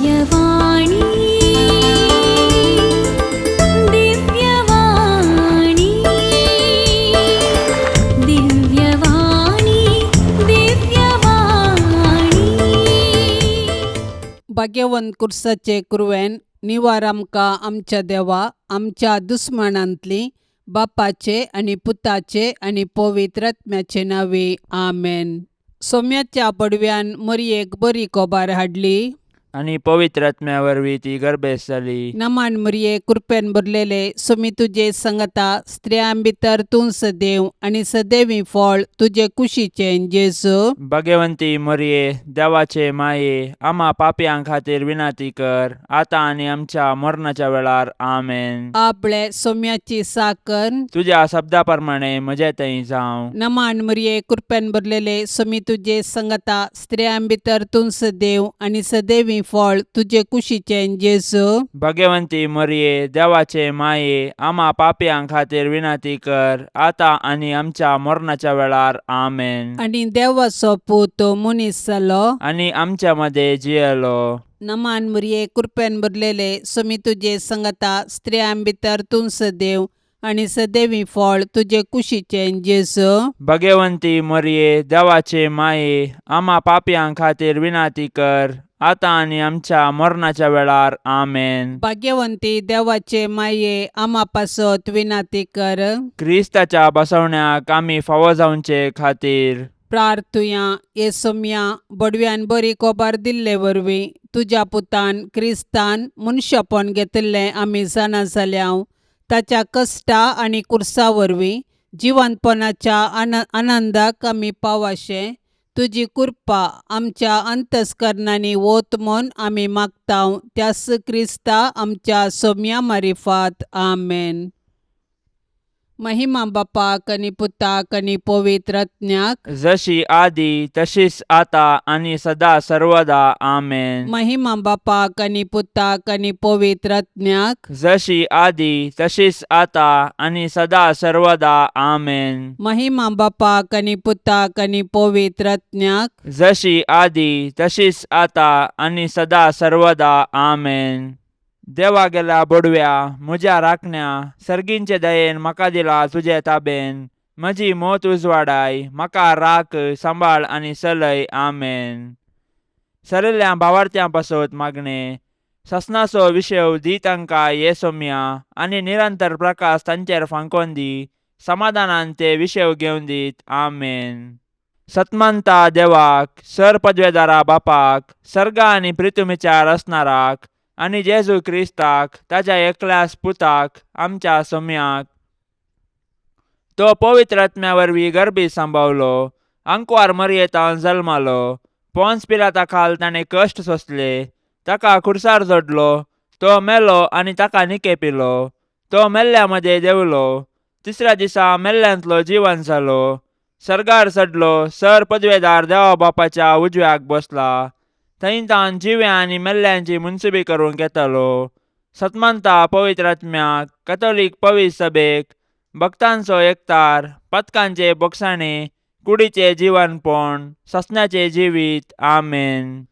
दिव्यवाणी, दिव्यवाणी, दिव्यवाणी, दिव्यवाणी. भाग्यवंत कुर्साचे कुरवेन निवार आमकां आमच्या देवा आमच्या दुस्मानांतली बापाचे आनी पुताचे आनी पवित्र आत्म्याचे नांवे आमेन. सोम्याच्या पडव्यान मरयेक बरी कोबार हाडली. आनी पवित्र आत्म्या वरवीं ती गर्भेस्त जाली. नमान मरये, कृपेन भरलेले, सोमी तुजे संगता, स्त्रियां भितर तूं सदैव आनी सदैवी फळ तुजे कुशीचें जेजू. भगवंती मरये, देवाचे माये, आमा पापयां खातीर विनंती कर, आतां आनी आमच्या मरणाच्या वेळार. आमेन. आपले सोम्याची साकर. तुज्या शब्दा प्रमाणे म्हजे थंय जावं. नमान मरये, कृपेन भरलेले, सोमी तुजे संगता, स्त्रियां भितर तूं सदैव आनी सदैवी फळ तुजे कुशीचें जेजू. भगवंती मरये, देवाचे माये, आमा पापयां खातीर विनंती कर, आतां आनी आमच्या मरणाच्या वेळार. आमेन. आनी देवाचो पूत मनीस जालो. आनी आमच्या मदें जियेलो. नमान मरये, कृपेन भरलेले, सोमी तुजे संगता, स्त्रियां भितर तूं सदैव आनी सदैवी फळ तुजे कुशीचें जेजू. भगवंती मरये, देवाचे माये, आमा पापयां खातीर विनंती कर, आतां आनी आमच्या मरणाच्या वेळार. आमेन. भाग्यवंती देवाचे माये, आमा पासत विनंती कर. क्रिस्ताच्या बसवण्याक आमी फावो जावचे खातीर. प्रार्थुया. ये सोम्या, बडव्यान बरी कोबार दिल्ले वरवीं तुज्या पुतान क्रिस्तान मनशापण घेतिल्लें आमी जाणा जाल्या. ताच्या कश्टा आनी कुर्सा वरवीं जिवंतपणाच्या आनंदाक आमी पावाशें तुजी कृपा आमच्या अंतस्करणांनी वत म्हूण आमी मागता, त्यास क्रिस्ता आमच्या सोम्या मारिफात. आमेन. महिमा बापाक आनी पुताक आनी पवित्र आत्म्याक. जशी आदी तशीच आता आनी सदा सर्वदा. आमेन. महिमा बापाक आनी पुताक आनी पवित्र आत्म्याक. जशी आदी तशीच आता आनी सदा सर्वदा. आमेन. महिमा बापाक आनी पुताक आनी पवित्र आत्म्याक. जशी आदी तशीच आता आनी सदा सर्वदा. आमेन. देवा गेल्या बोडव्या, म्हज्या राखण्या, सर्गींचे दयेन म्हाका दिला तुजे ताबेन. म्हजी मोत उजवाडाय, म्हाका राख, सांबाळ आनी चलय. आमेन. सरिल्ल्या भावार्थ्यां पासत मागणें. ससनाचो विशय दी तांकां ये सोम्या, आनी निरंतर प्रकाश तांचेर फांकोन दी. समाधानान ते विशय घेवन दीत. आमेन. सतमंता देवाक, सर पदवेदारा बापाक, सर्गा आनी प्रितुमीच्या रचणाराक, आनी जेजू क्रिस्ताक, ताज्या एकल्याच पुताक, आमच्या सोम्याक, तो पवित्र आत्म्या वरवीं गर्भी सांबावलो, आंकवार मरयेतान जल्मालो, पोन्स पिलाता खाल ताणें कश्ट सोंसले, ताका खुर्सार जोडलो, तो मेलो आनी ताका निकेपिलो, तो मेल्ल्या मदें देंवलो, तिसऱ्या दिसा मेल्ल्यांतलो जिवन जालो, सर्गार चडलो, सर पदवेदार देवा बापाच्या उजव्याक बसला, थंय तान जिव्या आनी मेल्ल्यांची मुनसुबी करूंक येतालो. सतमंता पवित्र आत्म्याक, कथोलीक पवित्र सभेक, भक्तांचो एकतार, पथकांचे बोगसाणे, कुडीचे जिवनपण, ससण्याचे जिवीत. आमेन.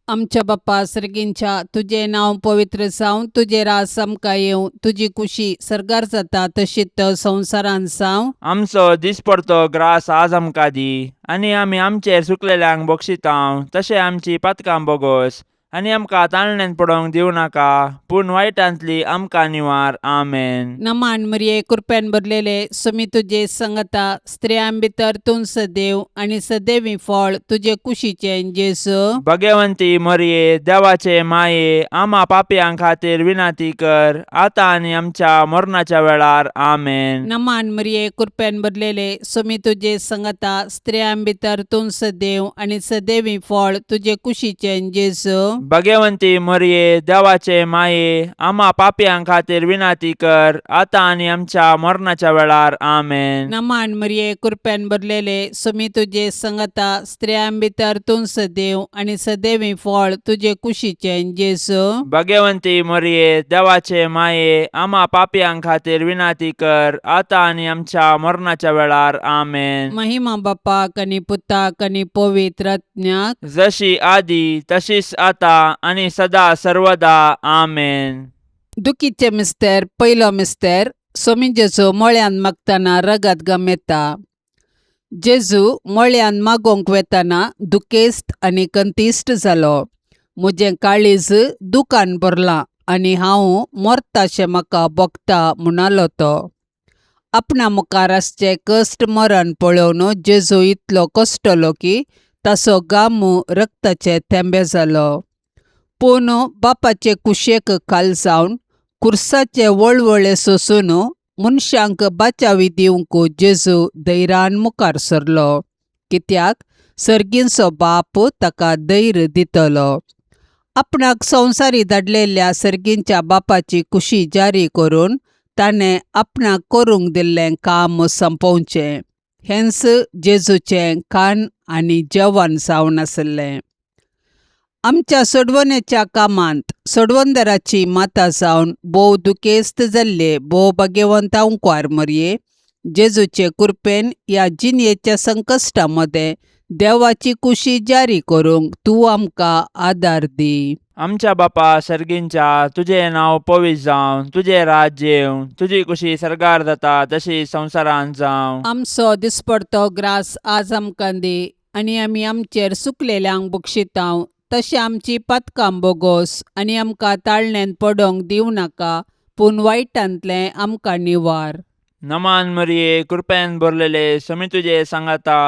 आमच्या बाप्पा सर्गींच्या, तुजें नांव पवित्र जावं, तुजें राज आमकां येवं, तुजी कुशी सर्गार जाता तशीच संवसारांत जावं. आमचो दिसपडतो ग्रास आज आमकां दी, आनी आमी आमचेर सुकलेल्यांक बक्षितांव तशें आमची पातकां बोगोस, आनी आमकां ताळण्यान पडोवंक दिवं नाका, पूण वायटांतली आमकां निवार. आमेन. नमान मरिये, कृपेन भरलेले, सुमी तुजे संगता, स्त्रियां भितर तूं सदैव आनी सदैवी फळ तुजे कुशीचें जेजू. भगवंती मरिये, देवाचे माये, आमा पापयां खातीर विनंती कर, आतां आनी आमच्या मरणाच्या वेळार. आमेन. नमान मरिये, कृपेन भरलेले, सुमी तुजे संगता, स्त्रियां भितर तूं सदैव आनी सदैवी फळ तुजे कुशीचें जेजू. भगवंती मरिये, देवाचे माये, आमा पापयां खातीर विनंती कर, आतां आनी आमच्या मरणाच्या वेळार. आमेन. नमान मरिये, कृपेन भरलेले, सुमी तुजे संगता, स्त्रियां भितर तूं सदैव आनी सदैवी फळ तुजे कुशीचें जेजू. भगवंती मरिये, देवाचे माये, आमा पापयां खातीर विनंती कर, आतां आनी आमच्या मरणाच्या वेळार. आमेन. महिमा बापाक आनी पुताक आनी पवित्र आत्म्याक. जशी आदी तशीच आता आतां आनी सदा सर्वदा आमेन. दुखीचे मिस्तेर पयलो मिस्तेर सोमी जेजू मळ्यान मागतना रगत गमेता. जेजू मळ्यान मागोवंक वेतना दुखेस्त आनी कंतिश्ट जालो. म्हजें काळीज दुकान भरलां आनी हांव मरताशें म्हाका भोगता म्हणालो तो. आपणा मुखार आसचें कश्ट मरण पळोवन जेजू इतलो कश्टलो की ताचो गामू रक्ताचे थेंबे जालो. पूण बापाचे कुशेक खाल जावन खुर्साचे वळवळे सोसून मनशांक बाचावी दिवंक जेजू धैर्यान मुखार सरलो, कित्याक सर्गींचो बाप ताका धैर्य दितलो. आपणाक संवसारी धाडलेल्या सर्गींच्या बापाची कुशी जारी करून ताणें आपणाक करूंक दिल्लें काम सोंपोवचें हेंच जेजूचें खाण आनी जेवण जावन आसलें. आमच्या सोडवणेच्या कामांत सोडवणदाराची माता जावन भोव दुखेस्त जाल्ले भोव भाग्यवंत अंकवार मरये जेजूचे कृपेन ह्या जिणेच्या संकश्टा मदें देवाची कुशी जारी करूंक तूं आमकां आदार दी. आमच्या बापा सर्गींच्या, तुजें नांव पवित्र जावं, तुजें राज्य येवं, तुजी कुशी सर्गार जाता तशी संवसारांत जावं. आमचो दिसपडतो ग्रास आज आमकां दी आनी आमी आमचेर सुकलेल्यांक बक्षितांव तशें आमची पातकां बोगोस आनी आमकां ताळण्यांत पडोंक दिवं नाका पूण वायटांतलें आमकां निवार. नमान मरिये, कृपेन भरलेले, समी तुजे सांगाता,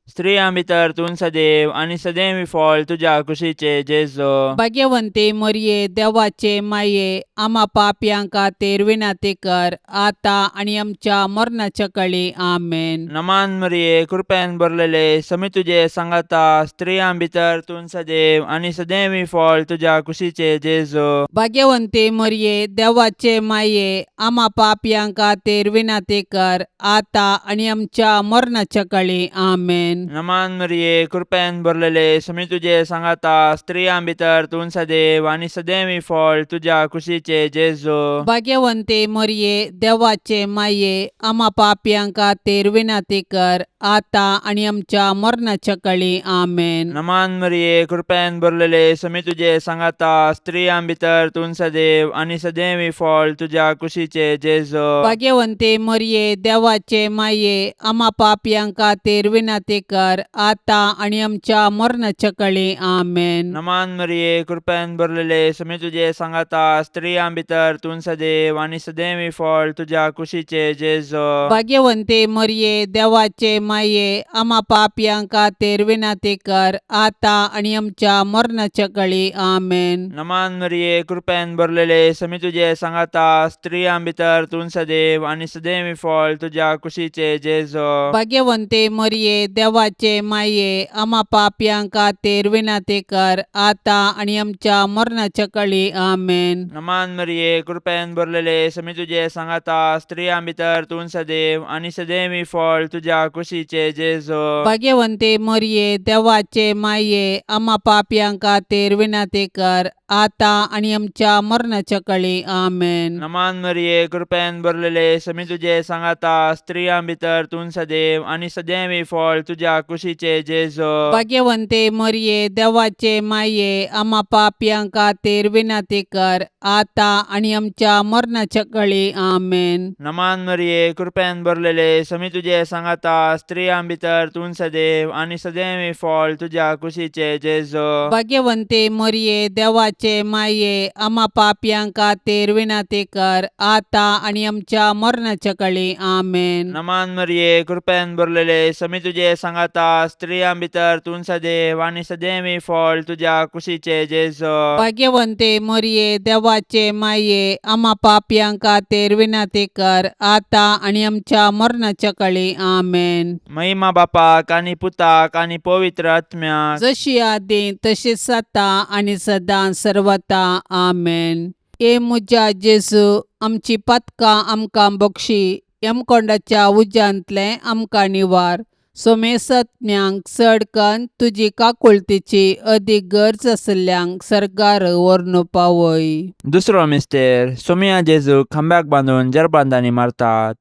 स्त्रियां भितर तूं सदैव आनी सदैव फळ तुज्या कुशीचे जेजू. भाग्यवंती मरये देवाचे माये आमा पापयां खातीर विनंती कर आतां आनी आमच्या मरणाच्या कळी. आमेन. नमान मरिये, कृपेन भरलेले, समी तुजे सांगाता, स्त्रियां भितर तूं सदैव आनी सदैव फळ तुज्या कुशीचे जेजू. भाग्यवंती मरये देवाचे माये आमा पापयां खातीर विनंती कर आतां आनी आमच्या मरणाच्या कळी. आमेन. नमान मरिये, कृपेन भरलेले, समी तुजे सांगाता, स्त्रियां भितर तूं सदैव आनी सदैव फळ तुज्या कुशीचे जेजू. भाग्यवंती मरये देवाचे माये आमा पापयां खातीर विनंती कर आतां आनी आमच्या मरणाच्या कळी. आमेन. नमान मरिये, कृपेन भरलेले, समी तुजे सांगाता, स्त्रियां भितर तूं सदैव आनी सदैव फळ तुज्या कुशीचे जेजू. भाग्यवंती मरये देवाचे माये आमा पापयां खातीर विनंती कर आतां आनी आमच्या मरणाच्या कळी. आमेन. नमान मरिये, कृपेन भरलेले, समी तुजे सांगाता, स्त्रियां भितर तूं सदैव आनी सदैव फळ तुज्या कुशीचे जेजू. भाग्यवंती मरये देवाचे माये आमा पापयां खातीर विनंती कर आतां आनी आमच्या मरणाच्या कळी. आमेन. नमान मरिये, कृपेन भरलेले, समी तुजे सांगाता, स्त्रियां भितर तूं सदैव आनी सदैव फळ तुज्या कुशीचे जेजू. भाग्यवंती मरये देवाचे माये आमा पापयां खातीर विनंती कर आतां आनी आमच्या मरणाच्या कळी. आमेन. नमान मरिये, कृपेन भरलेले, समी तुजे सांगाता, स्त्रियां भितर तूं सदैव आनी सदैव फळ तुज्या कुशीचे जेजू. भाग्यवंती मरये देवाचे माये आमा पापयां खातीर विनंती कर आतां आनी आमच्या मरणाच्या कळी. आमेन. नमान मरिये, कृपेन भरलेले, समी तुजे सांगाता, स्त्रियां भितर तूं सदैव आनी सदैव फळ तुज्या कुशीचे जेजू. भाग्यवंती मरये देवाचे माये आमा पापयां खातीर विनंती कर आतां आनी आमच्या मरणाच्या कळी. आमेन. नमान मरिये, कृपेन भरलेले, समी तुजे सांगाता, स्त्रियां भितर तूं सदैव आनी सदैव फळ तुज्या कुशीचे जेजू. भाग्यवंती मरये देवाचे माये आमा पापयां खातीर विनंती कर आतां आनी आमच्या मरणाच्या कळी. आमेन. नमान मरिये, कृपेन भरलेले, समी तुजे सांगाता, स्त्रियां भितर तूं सदैव आनी सदैव फळ तुज्या कुशीचे जेजू. भाग्यवंती मरये देवाचे माये आमा पापयां खातीर विनंती कर आतां आनी आमच्या मरणाच्या कळी. आमेन. महिमा बापाक आनी पुताक आनी पवित्र आत्म्याक, जशी आदी तशीच आतां आनी सदां सर्वता. आमेन. ए म्हज्या जेजू, आमची पातकां आमकां बक्षी, यमकोंडाच्या उज्यांतलें आमकां निवार, सोमेसज्ञांक चड कन्न तुजी काकुळतीची अदीक गरज आशिल्ल्यांक सर्गार व्हरून पावय. दुसरो मिस्तेर सोमिया जेजूक खांब्याक बांदून जरबांदांनी मारतात.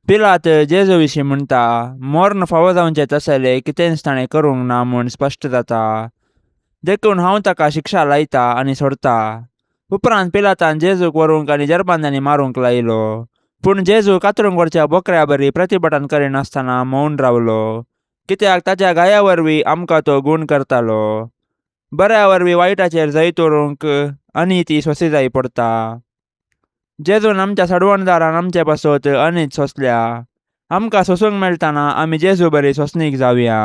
पिलात जेजू विशीं म्हणटा, मर्ण फावो जावचें तसलें कितेंच ताणें करूंक ना म्हूण स्पश्ट जाता. देखून हांव ताका शिक्षा लायता आनी सोडता. उपरांत पिलातान जेजूक व्हरूंक आनी जरबांदांनी मारूंक लायलो. पूण जेजू कातरूंक व्हरच्या बोकऱ्या बरी प्रतिभटन करिनासतना मौन रावलो, कित्याक ताच्या गाया वरवीं आमकां तो गूण करतालो. बऱ्या वरवीं वायटाचेर जैत व्हरूंक आनी ती सोंसी जाय पडता. जेजून आमच्या सडवणदारान आमचे पासत अनीत सोंसल्या. आमकां सोंसूंक मेळटना आमी जेजू बरी सोंसणीक जावया.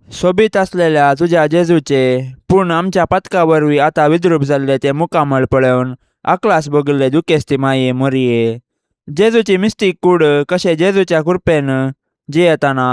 सोबीत आसलेल्या तुज्या जेजूचे पूण आमच्या पातका वरवीं आतां विद्रूप जाल्ले ते मुखामळ पळोवन आकलास भोगिल्ले दुखेस्ती माये मोरये, जेजूची मिस्तीक कूड कशें जेजूच्या कृपेन जियेतना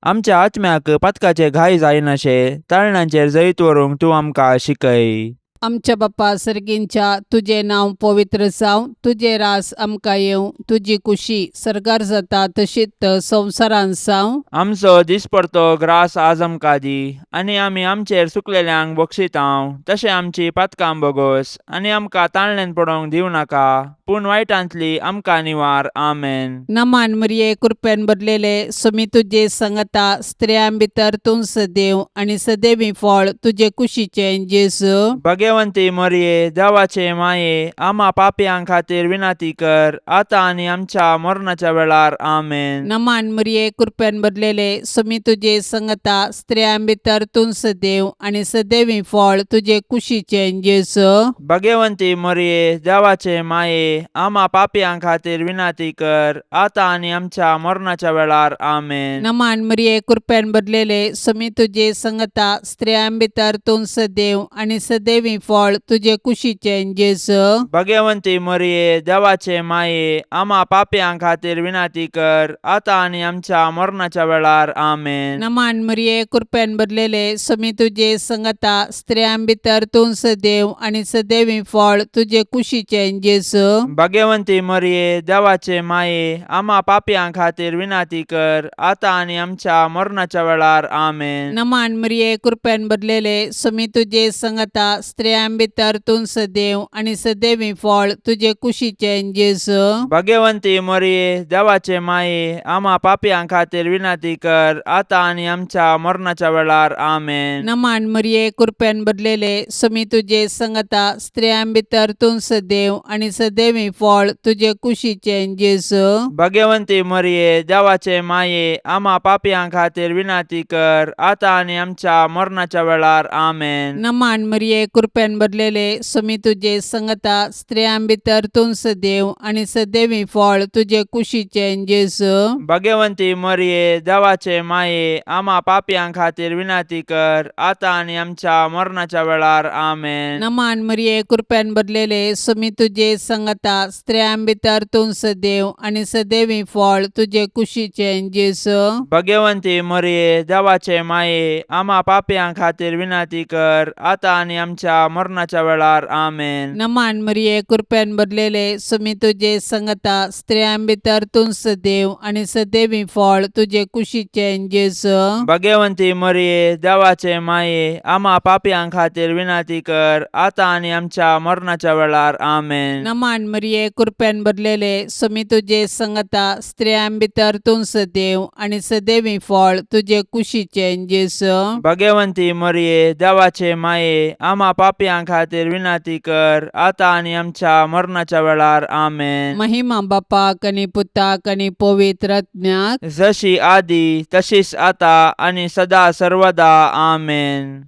आमच्या आत्म्याक पातकाचे घाय जायनाशे ताळणांचेर जैत व्हरूंक तूं आमकां शिकय. आमच्या बापा सर्गींच्या, तुजें नांव पवित्र जावं, तुजें रास आमकां येवं, तुजी कुशी सर्गार जाता तशीच संवसारांत जावं. आमचो दिसपडतो ग्रास आज आमकां दी, आनी आमी आमचेर चुकलेल्यांक बक्षितांव तशें आमची पातकां बोगोस, आनी आमकां ताळणेन पडोवंक दिवं नाका, पूण वायटांतली आमकां निवार. आमेन. नमान मरिये, कृपेन भरलेले, सुमी तुजे संगता, स्त्रियां भितर तूं सदैव आनी सदैवी फळ तुजे कुशीचें जेजू. भगवंती मोरये, देवाचे माये, आमा पापयां खातीर विनंती कर, आतां आनी आमच्या मरणाच्या वेळार. आमेन. नमान मरिये, कृपेन भरलेले, सुमी तुजे संगता, स्त्रियां भितर तूं सदैव आनी सदैवी फळ तुजे कुशीचें जेजू. भगवंती मोरये, देवाचे माये, आमा पापयां खातीर विनंती कर, आतां आनी आमच्या मरणाच्या वेळार. आमेन. नमान मरिये, कृपेन भरलेले, सुमी तुजे संगता, स्त्रियां भितर तूं सदैव आनी सदैवी फळ तुजे कुशीचें जेजू. भगवंती मोरये, देवाचे माये, आमा पापयां खातीर विनंती कर, आतां आनी आमच्या मरणाच्या वेळार. आमेन. नमान मरिये, कृपेन भरलेले, सुमी तुजे संगता, स्त्रियां भितर तूं सदैव आनी सदैवी फळ तुजे कुशीचें जेजू. भगवंती मोरये, देवाचे माये, आमा पापयां खातीर विनंती कर, आतां आनी आमच्या मरणाच्या वेळार. आमेन. नमान मरिये, कृपेन भरलेले, सुमी तुजे संगता, स्त्रियां भितर तूं सदैव आनी सदैवी फळ तुजे कुशीचें जेजू. भगवंती मोरये, देवाचे माये, आमा पापयां खातीर विनंती कर, आतां आनी आमच्या मरणाच्या वेळार. आमेन. नमान मरिये, कृपेन भरलेले, सुमी तुजे संगता, स्त्रियां भितर तूं सदैव आनी सदैवी फळ तुजे कुशीचें जेजू. भगवंती मोरये, देवाचे माये, आमा पापयां खातीर विनंती कर, आतां आनी आमच्या मरणाच्या वेळार. आमेन. नमान मरिये, कृपेन भरलेले, सुमी तुजे संगता, स्त्रियां भितर तूं सदैव आनी सदैवी फळ तुजे कुशीचें जेजू. भगवंती मोरये, देवाचे माये, आमा पापयां खातीर विनंती कर, आतां आनी आमच्या मरणाच्या वेळार. आमेन. नमान मरिये, कृपेन भरलेले, सुमी तुजे संगता, स्त्रियां भितर तूं सदैव आनी सदैवी फळ तुजे कुशीचें जेजू. भगवंती मोरये, देवाचे माये, आमा पापयां खातीर विनंती कर, आतां आनी आमच्या मरणाच्या वेळार. आमेन. नमान मरिये, कृपेन भरलेले, सुमी तुजे संगता, स्त्रियां भितर तूं सदैव आनी सदैवी फळ तुजे कुशीचें जेजू. भगवंती मोरये, देवाचे माये, आमा पापयां खातीर विनंती कर, आतां आनी आमच्या मरणाच्या वेळार. आमेन. नमान मरिये, कृपेन भरलेले, सुमी तुजे संगता, स्त्रियां भितर तूं सदैव आनी सदैवी फळ तुजे कुशीचें जेजू. भगवंती मोरये, देवाचे माये, आमा पापयां खातीर विनंती कर, आतां आनी आमच्या मरणाच्या वेळार. आमेन. महिमा बापाक आनी पुताक आनी पवित्र आत्म्याक, जशी आदी तशीच आता आनी सदा सर्वदा. आमेन.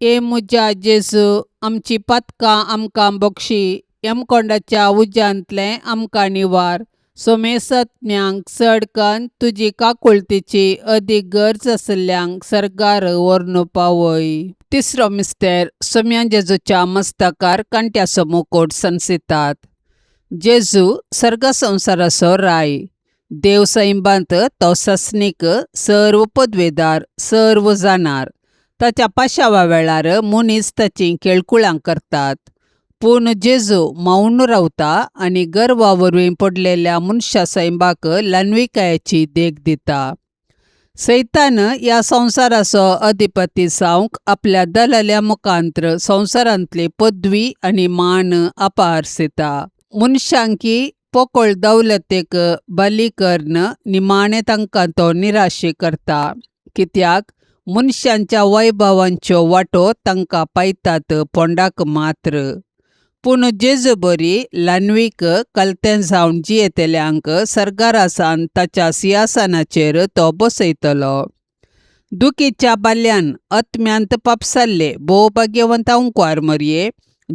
ए म्हज्या जेजू, आमची पातकां आमकां बक्षी, यमकोंडाच्या उज्यांतलें आमकां निवार, सोमेसत्म्यांक चड कन्न तुजी काकुळतीची अदीक गरज आशिल्ल्यांक सर्गार व्हरून पावय. तिसरो मिस्तेर, सोम्या जेजूच्या मस्तकार कांट्याचो मुकोट सनसितात. जेजू सर्ग संवसाराचो राय, देव सैंबांत तो सस्नीक, सर्व पदवेदार, सर्व जाणार. ताच्या पाशावा वेळार मनीस ताचीं केळकुळां करतात, पूण जेजू मौन रावता आनी गर्वा वरवीं पडलेल्या मनशा सैंबाक ल्हानविकायेची देख दिता. सैतान ह्या संवसाराचो अधिपती जावंक आपल्या दलाल्या मुखांत्र संवसारांतली पदवी आनी मान अपारसिता. मनशांकी पोकळ दौलतेक बली करून निमाणें तांकां तो निराशी करता, कित्याक मनशांच्या वैभवांच्यो वाटो तांकां पायतात पोंडाक मात्र. पूण जेजू बरी ल्हानवीक कलतें जावन जियेतल्यांक सर्गारासान ताच्या सिंहासनाचेर तो बसयतलो. दुखीच्या बाल्यान आत्म्यांत पापसाल्ले भोव भाग्यवंत अंकवार मरये,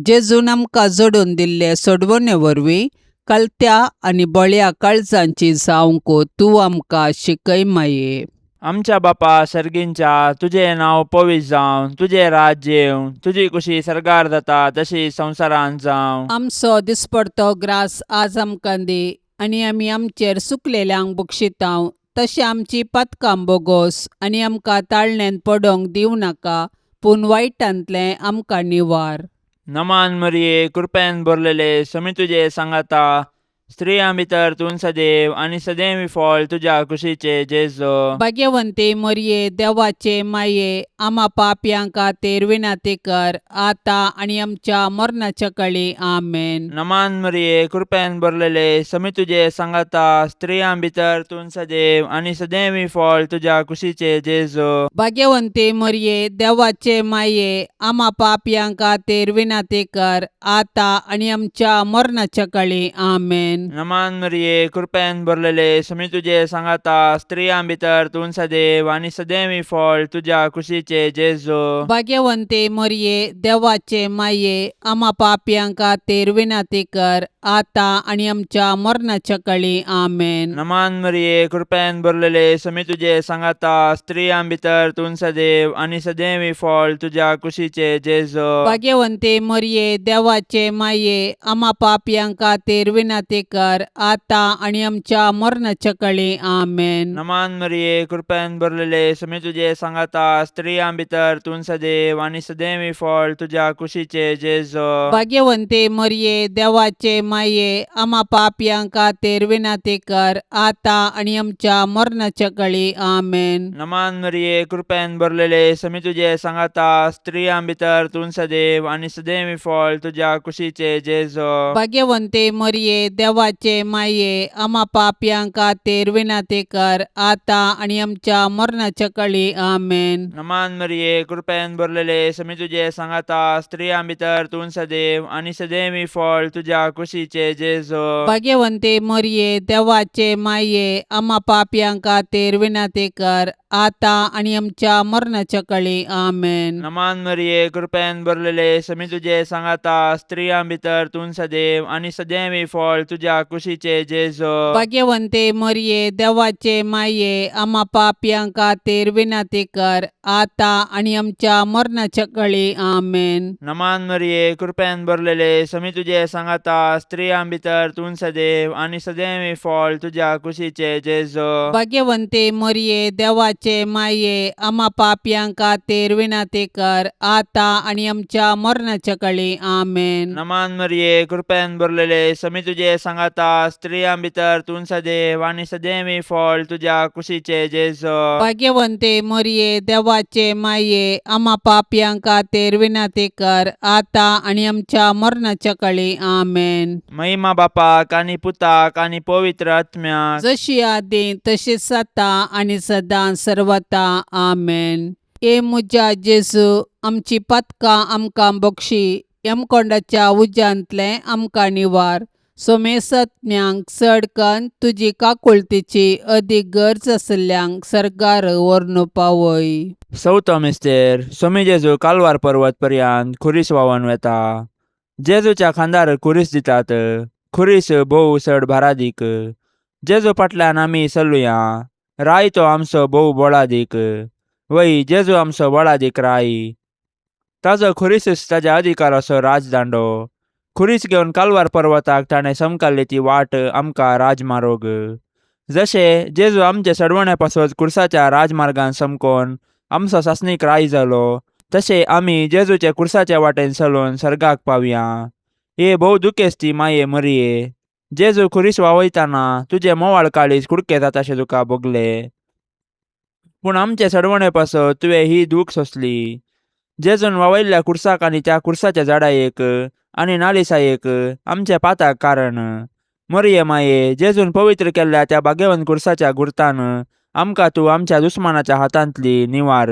जेजून आमकां जोडून दिल्ले सोडवणे वरवीं कलत्या आनी बळ्या काळजांची जावंक तूं आमकां शिकय माये. आमच्या बापा सर्गींच्या, तुजें नांव पवित्र जावं, तुजें राज्य येवं, तुजी कुशी सर्गार जाता तशी संवसारांत जावं. आमचो दिसपडतो ग्रास आज आमकां दी आनी आमी आमचेर सुकलेल्यांक बक्षितांव तशें आमची पातकां बोगोस आनी आमकां ताळण्यांत पडोंक दिवं नाका, पूण वायटांतलें आमकां निवार. नमान मरिये, कृपेन भरलेले, समी तुजे सांगाता, स्त्रियां भितर तूं सदैव आनी सदैव फळ तुज्या कुशीचे जेजो. भाग्यवंती मरये, देवाचे माये, आमा पापयां खातीर विनंती कर आतां आनी आमच्या मरणाच्या कळी. आमेन. नमान मरिये, कृपेन भरलेले, समी तुजे सांगाता, स्त्रियां भितर तूं सदैव आनी सदैव फळ तुज्या कुशीचे जेजो. भाग्यवंती मरये, देवाचे माये, आमा पापयां खातीर विनंती कर आतां आनी आमच्या मरणाच्या कळी. आमेन. नमान मरिये, कृपेन भरलेले, समी तुजे सांगाता, स्त्रियां भितर तूं सदैव आनी सदैव फळ तुज्या कुशीचे जेजो. भाग्यवंती मरये, देवाचे माये, आमा पापयां खातीर विनंती कर आतां आनी आमच्या मरणाच्या कळी. आमेन. नमान मरिये, कृपेन भरलेले, समी तुजे सांगाता, स्त्रियां भितर तूं सदैव आनी सदैव फळ तुज्या कुशीचे जेजो. भाग्यवंती मरये, देवाचे माये, आमा पापयां खातीर विनंती कर आतां आनी आमच्या मरणाच्या कळी. आमेन. नमान मरिये, कृपेन भरलेले, समी तुजे सांगाता, स्त्रियां भितर तूं सदैव आनी सदैव फळ तुज्या कुशीचे जेजो. भाग्यवंती मरये, देवाचे माये, आमा पापयां खातीर विनंती कर आतां आनी आमच्या मरणाच्या कळी. आमेन. नमान मरिये, कृपेन भरलेले, समी तुजे सांगाता, स्त्रियां भितर तूं सदैव आनी सदैव फळ तुज्या कुशीचे जेजो. भाग्यवंती मरये, देवाचे माये, आमा पापयां खातीर विनंती कर आतां आनी आमच्या मरणाच्या कळी. आमेन. नमान मरिये, कृपेन भरलेले, समी तुजे सांगाता, स्त्रियां भितर तूं सदैव आनी सदैव फळ तुज्या कुशीचे जेजो. भाग्यवंती मरये, देवाचे माये, आमा पापयां खातीर विनंती कर आतां आनी आमच्या मरणाच्या कळी. आमेन. नमान मरिये, कृपेन भरलेले, समी तुजे सांगाता, स्त्रियां भितर तूं सदैव आनी सदैव फळ तुज्या कुशीचे जेजो. भाग्यवंती मरये, देवाचे माये, आमा पापयां खातीर विनंती कर आतां आनी आमच्या मरणाच्या कळी. आमेन. नमान मरिये, कृपेन भरलेले, समी तुजे सांगाता, स्त्रियां भितर तूं सदैव आनी सदैव फळ तुज्या कुशीचे जेजो. भाग्यवंती मरये, देवाचे माये, आमा पापयां खातीर विनंती कर आतां आनी आमच्या मरणाच्या कळी. आमेन. नमान मरिये, कृपेन भरलेले, समी तुजे सांगाता, स्त्रियां भितर तूं सदैव आनी सदैव फळ तुज्या कुशीचे जेजो. भाग्यवंती मरये, देवाचे माये, आमा पापयां खातीर विनंती कर आतां आनी आमच्या मरणाच्या कळी. आमेन. महिमा बापाक आनी पुताक आनी पवित्र आत्म्याक, जशी आदी तशीच आतां आनी सदां सर्वता. आमेन. ए म्हज्या जेजू, आमची पातकां आमकां बक्षी, यमकोंडाच्या उज्यांतलें आमकां निवार, सोमेसत्म्यांक चड कन्न तुजी काकुळतीची अदीक गरज आशिल्ल्यांक सर्गार व्हरून पावय. चवथो मिस्तेर. सोमी जेजू कालवार पर्वत पर्यंत खुरीस व्हांवन वेता. जेजूच्या खांदार खुरीस दितात. खुरीस भोव चड भारादीक. जेजू फाटल्यान आमी चलुया. राय तो आमचो भोव बळादीक. वय, जेजू आमचो बळादीक राय. ताजो खुरीसच ताज्या अधिकाराचो राजदांडो. खुरीस घेवन कालवार पर्वताक ताणें समकाल्ली ती वाट आमकां राजमारोग. जशें जेजू आमचे सडवणे पासत कुर्साच्या राजमार्गान समकोन आमचो सासणीक राय जालो, तशें आमी जेजूचे कुर्साच्या वाटेन चलून सर्गाक पावया. हे भोव दुखेस्ती माये मरिये, जेजू खुरीस वावयतना तुजें मोवाळ काळीज कुडके जाताशें तुका भोगलें. पूण आमचे सडवणे पासत तुवें ही दूख सोंसली. जेजून वावयल्ल्या कुर्साक आनी त्या कुर्साच्या झाडायेक आनी नालिसायेक आमच्या पाताक कारण. मरिये माये, जेजून पवित्र केल्ल्या त्या भाग्यवंत कुर्साच्या गुर्तान आमकां तूं आमच्या दुस्मानाच्या हातांतली निवार.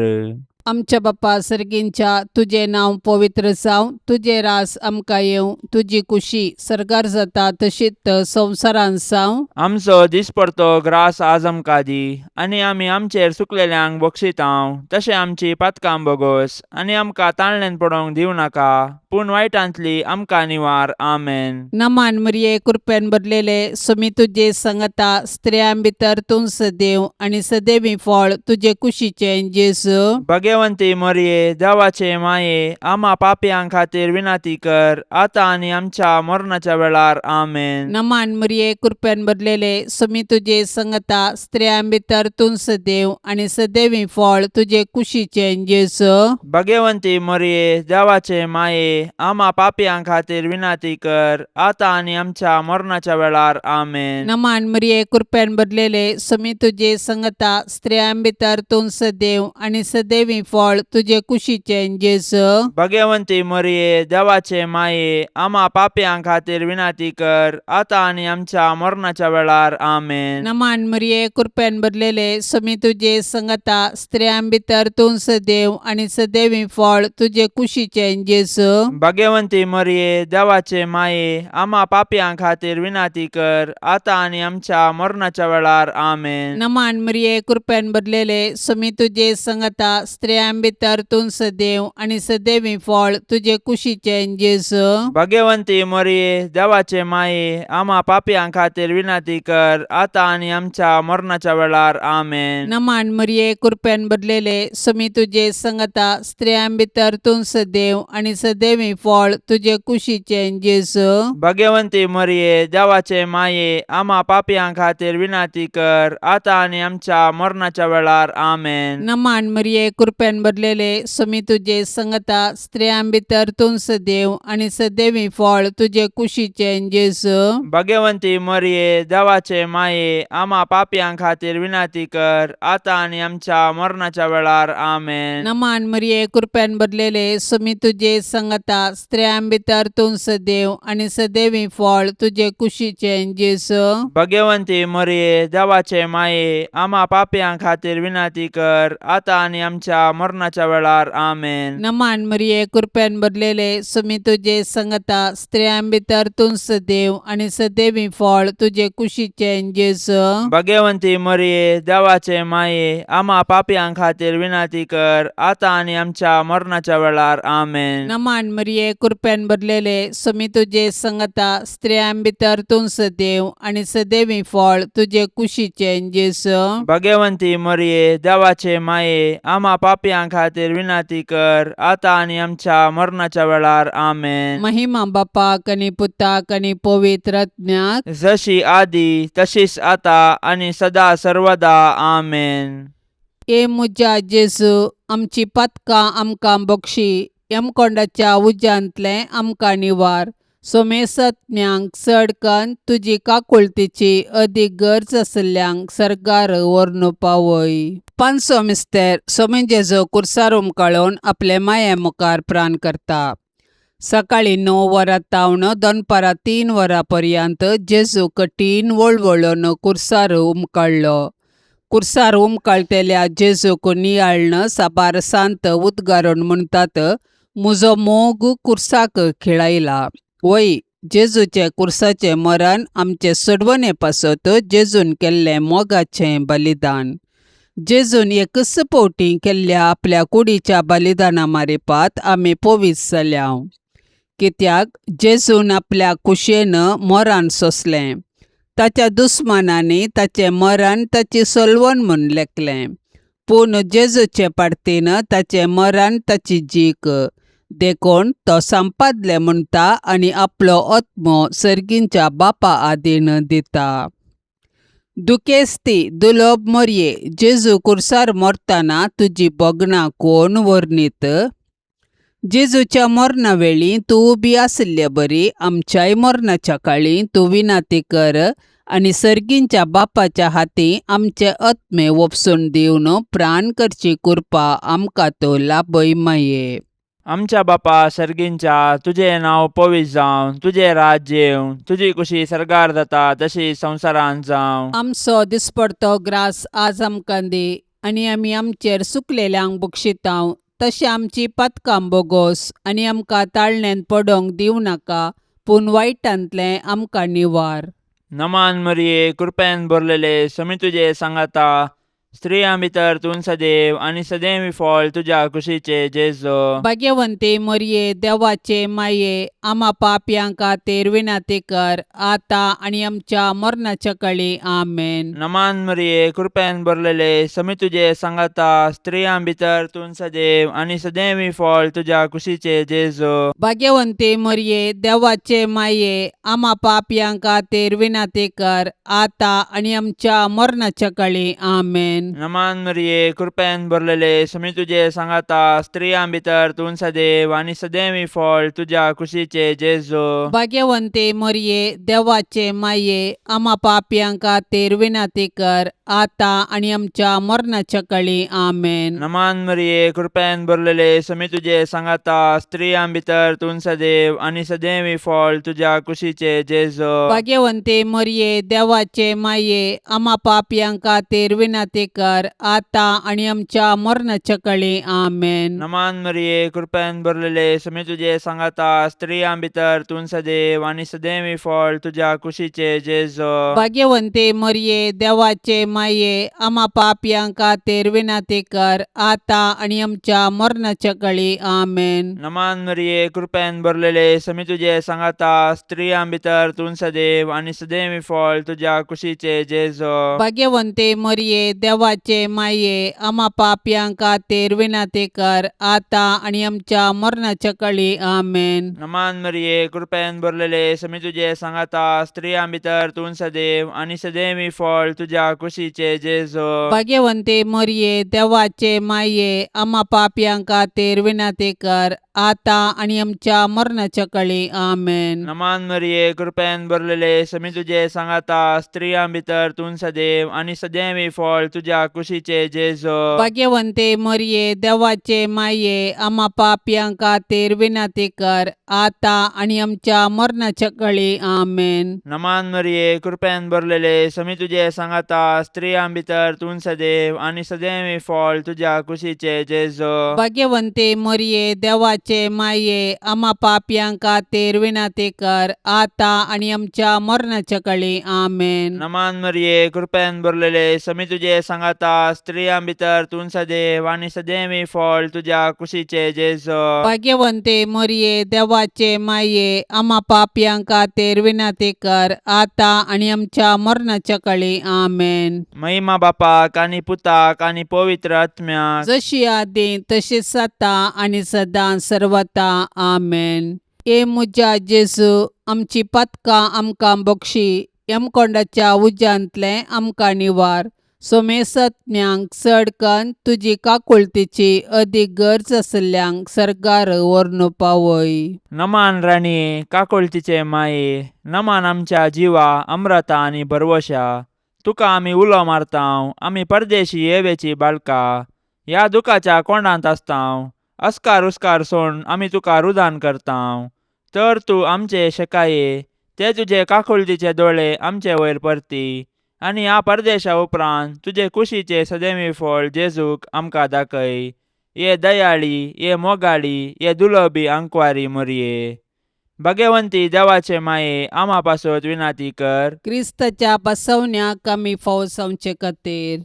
आमच्या बापा सर्गींच्या तुजें नांव पवित्र जावं, तुजें रास आमकां येवं, तुजी कुशी सर्गार जाता तशीच संवसारांत जावं. आमचो दिसपडतो ग्रास आज आमकां दी आनी आमी आमचेर चुकलेल्यांक बक्षितांव तशें आमची पातकां बोगोस आनी आमकां ताळण्यान पडोवंक दिवं नाका पूण वायटांतली आमकां निवार. आमेन. नमान मरिये, कृपेन भरलेले, सुमी तुजे संगता, स्त्रियां भितर तूं सदैव आनी सदैवी फळ तुजे कुशीचें जेजू. भगवंती मरिये, देवाचे माये, आमा पापयां खातीर विनंती कर आतां आनी आमच्या मरणाच्या वेळार. आमेन. नमान मरिये, कृपेन भरलेले, सुमी तुजे संगता, स्त्रियां भितर तूं सदैव आनी सदैवी फळ तुजे कुशीचें जेजू. भगवंती मरिये, देवाचे माये, आमा पापयां खातीर विनंती कर आतां आनी आमच्या मरणाच्या वेळार. आमेन. नमान मरिये, कृपेन भरलेले, सुमी तुजे संगता, स्त्रियां भितर तूं सदैव आनी सदैवी फळ तुजे कुशीचें जेजू. भगवंती मरिये, देवाचे माये, आमा पापयां खातीर विनंती कर आतां आनी आमच्या मरणाच्या वेळार. आमेन. नमान मरिये, कृपेन भरलेले, सुमी तुजे संगता, स्त्रियां भितर तूं सदैव आनी सदैवी फळ तुजे कुशीचें जेजू. भगवंती मरिये, देवाचे माये, आमा पापयां खातीर विनंती कर आतां आनी आमच्या मरणाच्या वेळार. आमेन. नमान मरिये, कृपेन भरलेले, सुमी तुजे संगता, स्त्रियां भितर तूं सदैव आनी सदैवी फळ तुजे कुशीचें जेजू. भगवंती मरिये, देवाचे माये, आमा पापयां खातीर विनंती कर आतां आनी आमच्या मरणाच्या वेळार. आमेन. नमान मरिये, कृपेन भरलेले, सुमी तुजे संगता, स्त्रियां भितर तूं सदैव आनी सदैवी फळ तुजे कुशीचें जेजू. भगवंती मरिये, देवाचे माये, आमा पापयां खातीर विनंती कर आतां आनी आमच्या मरणाच्या वेळार. आमेन. नमान मरिये, कृपेन भरलेले, सुमी तुजे संगता, स्त्रियां भितर तूं सदैव आनी सदैवी फळ तुजे कुशीचें जेजू. भगवंती मरिये, देवाचे माये, आमा पापयां खातीर विनंती कर आतां आनी आमच्या मरणाच्या वेळार. आमेन. नमान मरिये, कृपेन भरलेले, सुमी तुजे संगता, स्त्रियां भितर तूं सदैव आनी सदैवी फळ तुजे कुशीचें जेजू. भगवंती मरिये, देवाचे माये, आमा पापयां खातीर विनंती कर आतां आनी आमच्या मरणाच्या वेळार. आमेन. नमान मरिये, कृपेन भरलेले, सुमी तुजे संगता, स्त्रियां भितर तूं सदैव आनी सदैवी फळ तुजे कुशीचें जेजू. भगवंती मरिये, देवाचे माये, आमा पापयां खातीर विनंती कर आतां आनी आमच्या मरणाच्या वेळार. आमेन. नमान मरिये, कृपेन भरलेले, सुमी तुजे संगता, स्त्रियां भितर तूं सदैव आनी सदैवी फळ तुजे कुशीचें जेजू. भगवंती मरिये, देवाचे माये, आमा पापयां खातीर विनंती कर आतां आनी आमच्या मरणाच्या वेळार. आमेन. महिमा बापाक आनी पुताक आनी पवित्र आत्म्याक. जशी आदी तशीच आता आनी सदा सर्वदा. आमेन. ए म्हज्या जेजू, आमची पातकां आमकां बक्षी, यमकोंडाच्या उज्यांतलें आमकां निवार, सोमेसत्म्यांक चड कन्न तुजी काकुळतीची अदीक गरज आशिल्ल्यांक सर्गार व्हरून पावय. पांचवो मिस्तेर, सोमे जेजू कुर्सार उमकाळून आपले माये मुखार प्राण करता. सकाळीं 9 वरां तावन दनपारां 3 वरां पर्यंत जेजू कठीण वळवळून कुर्सार उमकाळ्ळो. कुर्सार उमकाळटेल्या जेजूक नियाळ्न साबार सांत उद्गारून म्हणटात, म्हजो मोग कुर्साक खिळायला. वय, जेजूचें कुर्साचें मरण आमचे सोडवणे पासत जेजून केल्लें मोगाचें बलिदान. जेजून एकच फावटी केल्ल्या आपल्या कुडीच्या बलिदाना मारिपात आमी पवित्र जाल्या, कित्याक जेजून आपल्या कुशेन मरण सोंसलें. ताच्या दुस्मानांनी ताचें मरण ताची सलवण म्हूण लेखलें, पूण जेजूचे पार्तीन ताचें मरण ताची जीक, देखून तो संपादलें म्हणटा आनी आपलो आत्मो सर्गींच्या बापा आदीन दिता. दुखेस्ती दुलोब मोरये, जेजू कुर्सार मरतना तुजी भोगणां कोण वर्णीत? जेजूच्या मरणा वेळी तूं उबी आशिल्ले बरी आमच्याय मरणाच्या काळी तूं विनाती कर आनी सर्गींच्या बापाच्या हाती आमचे आत्मे वपसून दिवन प्राण करची कृपा आमकां तो लाभय माये. आमच्या बापा सर्गींच्या तुजें नांव पवित्र जावं, तुजें राज्य येवं, तुजी कुशी सर्गार जाता तशी संवसारांत जावं. आमचो दिसपडतो ग्रास आज आमकां दी आनी आमी आमचेर सुकलेल्यांक बक्षितांव तशें आमची पातकां बोगोस आनी आमकां ताळण्यांत पडोंक दिवं नाका पूण वायटांतलें आमकां निवार. नमान मरिये, कृपेन भरलेले, समी तुजे सांगाता, स्त्रियां भितर तूं सदैव आनी सदैव फळ तुज्या कुशीचे जेजो. भाग्यवंती मरये, देवाचे माये, आमा पापयां खातीर विनंती कर आतां आनी आमच्या मरणाच्या कळी. आमेन. नमान मरिये, कृपेन भरलेले, समी तुजे सांगाता, स्त्रियां भितर तूं सदैव आनी सदैव फळ तुज्या कुशीचे जेजो. भाग्यवंती मरये, देवाचे माये, आमा पापयां खातीर विनंती कर आतां आनी आमच्या मरणाच्या कळी. आमेन. नमान मरिये, कृपेन भरलेले, समी तुजे सांगाता, स्त्रियां भितर तूं सदैव आनी सदैव फळ तुज्या कुशीचे जेजो. भाग्यवंती मरये, देवाचे माये, आमा पापयां खातीर विनंती कर आतां आनी आमच्या मरणाच्या कळी. आमेन. नमान मरिये, कृपेन भरलेले, समी तुजे सांगाता, स्त्रियां भितर तूं सदैव आनी सदैव फळ तुज्या कुशीचे जेजो. भाग्यवंती मरये, देवाचे माये, आमा पापयां खातीर विनंती कर आतां आनी आमच्या मरणाच्या कळी. आमेन. नमान मरिये, कृपेन भरलेले, समी तुजे सांगाता, स्त्रियां भितर तूं सदैव आनी सदैव फळ तुज्या कुशीचे जेजो. भाग्यवंती मरये, देवाचे माये, आमा पापयां खातीर विनंती कर आतां आनी आमच्या मरणाच्या कळी. आमेन. नमान मरिये, कृपेन भरलेले, समी तुजे सांगाता, स्त्रियां भितर तूं सदैव आनी सदैव फळ तुज्या कुशीचे जेजो. भाग्यवंती मरये, देवाचे माये, आमा पापयां खातीर विनंती कर आतां आनी आमच्या मरणाच्या कळी. आमेन. नमान मरिये, कृपेन भरलेले, समी तुजे सांगाता, स्त्रियां भितर तूं सदैव आनी सदैव फळ तुज्या कुशीचे जेजो. भाग्यवंती मरये, देवाचे माये, आमा पापयां खातीर विनंती कर आतां आनी आमच्या मरणाच्या कळी. आमेन. नमान मरिये, कृपेन भरलेले, समी तुजे सांगाता, स्त्रियां भितर तूं सदैव आनी सदैव फळ तुज्या कुशीचे जेजो. भाग्यवंती मरये, देवाचे माये, आमा पापयां खातीर विनंती कर आतां आनी आमच्या मरणाच्या कळी. आमेन. नमान मरिये, कृपेन भरलेले, समी तुजे सांगाता, स्त्रियां भितर तूं सदैव आनी सदैव फळ तुज्या कुशीचे जेजो. भाग्यवंती मरये, देवाचे माये, आमा पापयां खातीर विनंती कर आतां आनी आमच्या मरणाच्या कळी. आमेन. नमान मरिये, कृपेन भरलेले, समी तुजे सांगाता, स्त्रियां भितर तूं सदैव आनी सदैव फळ तुज्या कुशीचे जेजो. भाग्यवंती मरये, देवाचे माये, आमा पापयां खातीर विनंती कर आतां आनी आमच्या मरणाच्या कळी. आमेन. महिमा बापाक आनी पुताक आनी पवित्र आत्म्याक, जशी आदी तशीच आतां आनी सदां सर्वता. आमेन. ए म्हज्या जेजू, आमची पातकां आमकां बक्षी, यमकोंडाच्या उज्यांतलें आमकां निवार, सोमेसत्म्यांक चड कन्न तुजी काकुळतीची अदीक गरज आशिल्ल्यांक सर्गार व्हरून पावय. नमान राणये, काकुळतीचे माये, नमान आमच्या जिवा अम्रता आनी भरवशा, तुका आमी उलो मारतांव, आमी परदेशी येवेची बाळका, ह्या दुखाच्या कोंडांत आसतांव, अस्कार उस्कार सोड आमी तुका रुदान करतांव, तर तूं आमचे शेकाये ते तुजे काकुळतीचे दोळे आमचे वयर परती आनी ह्या परदेशा उपरांत तुजे कुशीचे सदैवी फळ जेजूक आमकां दाखय. ये दयाळी, ये मोगाळी, ये दुलबी आंकवारी मोरये, भाग्यवंती देवाचे माये, आमा पासत विनाती कर. क्रिस्ताच्या बसवण्याक आमी फावो जावचे खातीर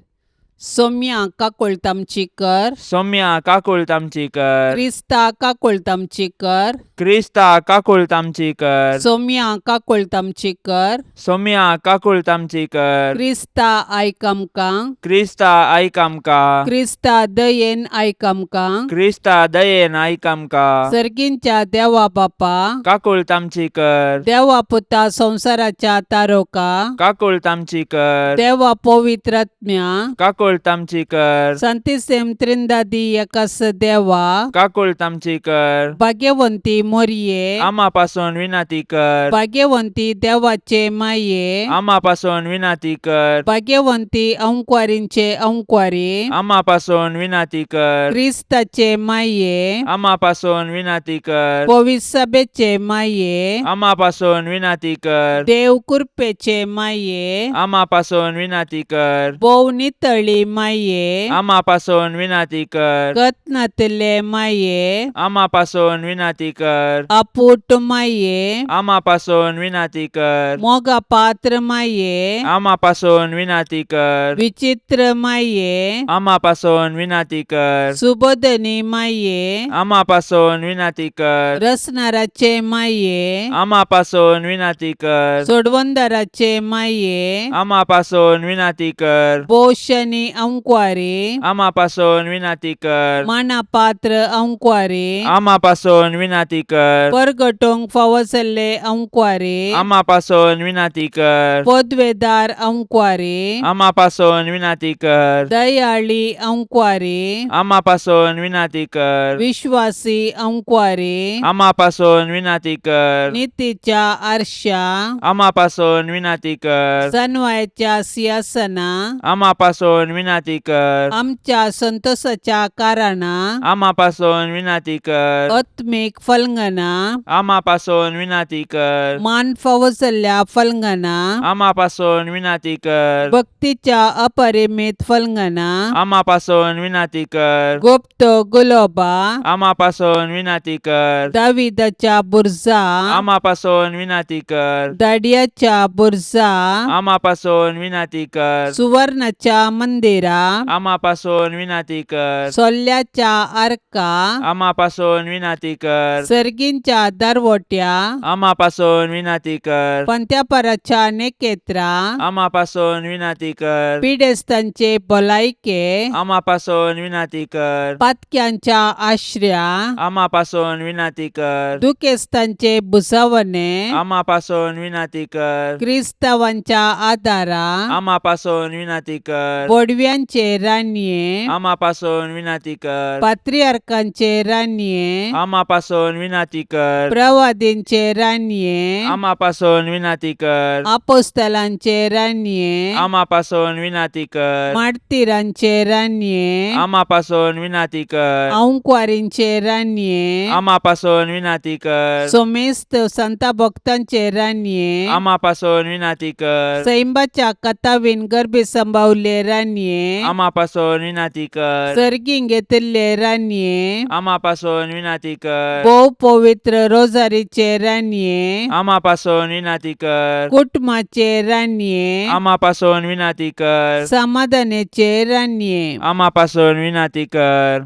सोम्या काकुळट आमची कर. सोम्या काकुळट आमची कर. क्रिस्ता काकुळट आमची कर. क्रिस्ता काकुळट आमची कर. सोम्या काकुळट आमची कर. सोम्या काकुळट आमची कर. क्रिस्ता आयक आमकां. क्रिस्ता आयक आमकां. क्रिस्ता दयेन आयक आमकां. क्रिस्ता दयेन आयक आमकां. सर्गींच्या देवा बापा, काकुळट आमची कर. देवा पुता संवसाराच्या तारोका, काकुळट आमची कर. देवा पवित्र आत्म्या, काकुळट काकुळट आमची कर. सांतिसेम त्रिंदादी एकास देवा, काकुळट आमची कर. भाग्यवंती मोरये, आमा पासून विनंती कर. भाग्यवंती देवाचे माये, आमा पासून विनंती कर. भाग्यवंती अंकवारींचे अंकवारी, आमा पासून विनंती कर. क्रिस्ताचे माये, आमा पासून विनंती कर. पविसभेचे माये, आमा पासून विनंती कर. देव कृपेचे माये, आमा पासून विनंती कर. भोव नितळी माये, आमा पासून विनंती कर. गतनातले माये, आमा पासून विनंती कर. आपूट माये, आमा पासून विनंती कर. मोगा पात्र माये, आमा पासून विनंती कर. विचित्र माये, आमा पासून विनंती कर. सुबोधनी माये, आमा पासून विनंती कर. रसनाराचे माये, आमा पासून विनंती कर. सोडवंदाराचे माये, आमा पासून विनंती कर. पोषणी अंकवारी, आमा पासून विनंती कर. मानापात्र अंकवारी, आमा पासून विनंती कर. परगटोंक फावो जाल्ले अंकवारी, आमा पासून विनंती कर. पदवेदार अंकवारी, आमा पासून विनंती कर. दयाळी अंकवारी, आमा पासून विनंती कर. विश्वासी अंकवारी, आमा पासून विनंती कर. नितीच्या आरशा, आमा पासून विनंती कर. सनवायच्या सिंहासना, आमा पासून विनंती कर. आमच्या संतोषाच्या कारणा, आमा पासून विनंती कर. आत्मीक फलंगना, आमा पासून विनंती कर. मान फावो जाल्ल्या फलंगना, आमा पासून विनंती कर. भक्तीच्या अपरिमित फलंगना, आमा पासून विनंती कर. गुप्त गुलोबा, आमा पासून विनंती कर. दाविदाच्या बुर्जा, आमा पासून विनंती कर. दाडियाच्या बुर्जा, आमा पासून विनंती कर. सुवर्णाच्या मंदिरा, आमा पासून विनंती कर. सोल्ल्याच्या आर्का, आमा पासून विनंती कर. सर्गींच्या दरवट्या, आमा पासून विनंती कर. पंत्यापराच्या नेकेत्रा, आमा पासून विनंती कर. पिडेस्तांचे भलायके, आमा पासून विनंती कर. पातक्यांच्या आश्र्या, आमा पासून विनंती कर. दुखेस्तांचे भुजावणे, आमा पासून विनंती कर. क्रिस्तावांच्या आदारा, आमा पासून विनंती कर. बोडव्यांचे रानये, आमा पासून विनंती कर. पात्रियार्कांचे रानये, आमा पासून विनंती कर. प्रवादींचे रानये, आमा पासून विनंती कर. आपोस्तलांचे रानये, आमा पासून विनंती कर. मार्तीरांचे रानये, आमा पासून विनंती कर. अंकवारींचे रानये, आमा पासून विनंती कर. सोमेस्त संता भक्तांचे रानये, आमा पासून विनंती कर. सैंबाच्या कथावीन गर्भी संभावले रानये, आमा पासून विनंती कर. सर्गीं घेतिल्ले रानये, आमा पासून विनंती कर. भोव पवित्र रोजारीचे रानये, आमा पासून विनंती कर. कुटुंबाचे रानये, आमा पासून विनंती कर. समाधानाचे रानये, आमा पासून विनंती कर.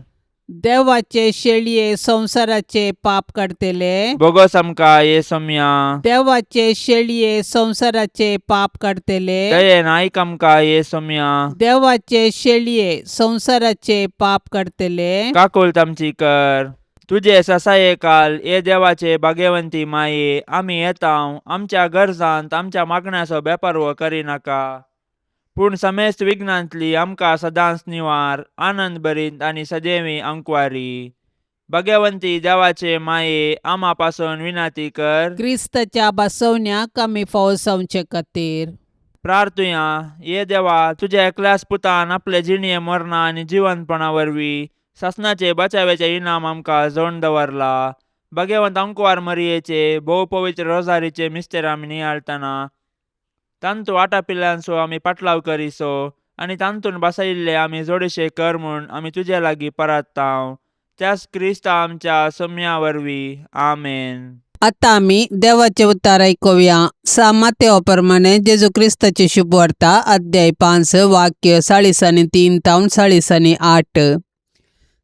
देवाचे शेळये संवसाराचे पाप काडतले, बोगस आमकां ये सोम्या. देवाचे शेळये संवसाराचे पाप काडतले, दयेन आयक आमकां ये सोम्या. देवाचे शेळये संवसाराचे पाप काडतले, काकुळट आमची कर. तुजे ससाये काल ये देवाचे भाग्यवंती माये, आमी येता आमच्या गरजांत आमच्या मागण्याचो बेपर्व करिनाका, पूण समेस्त विघ्नांतली आमकां सदांच निवार, आनंद भरीत आनी सदैवी अंकवारी. भाग्यवंती देवाचे माये, आमा पासून विनंती कर. क्रिस्ताच्या बसवण्याक आमी फावो जावचे खातीर. प्रार्थुया. ये देवा, तुज्या एकल्याच पुतान आपले जिणये मरणा आनी जिवंतपणा वरवीं सासणाचे बचाव्याचे इनाम आमकां जोडून दवरला. भाग्यवंत अंकवार मरियेचे भोव पवित्र रोजारीचे मिस्तेर आमी नियाळतना तांतू आटापिल्ल्यांचो आमी पाटलाव करिसो आनी तांतून बसयिल्ले आमी जोडशे कर म्हूण आमी तुजे लागीं परात्तांव, त्याच क्रिस्ता आमच्या सम्या वरवीं. आमेन. आतां आमी देवाचे उतार आयकुया. सामातेवा प्रमाणे जेजू क्रिस्ताची शुभवार्ता, अध्याय 5, वाक्य 43 तावन 48.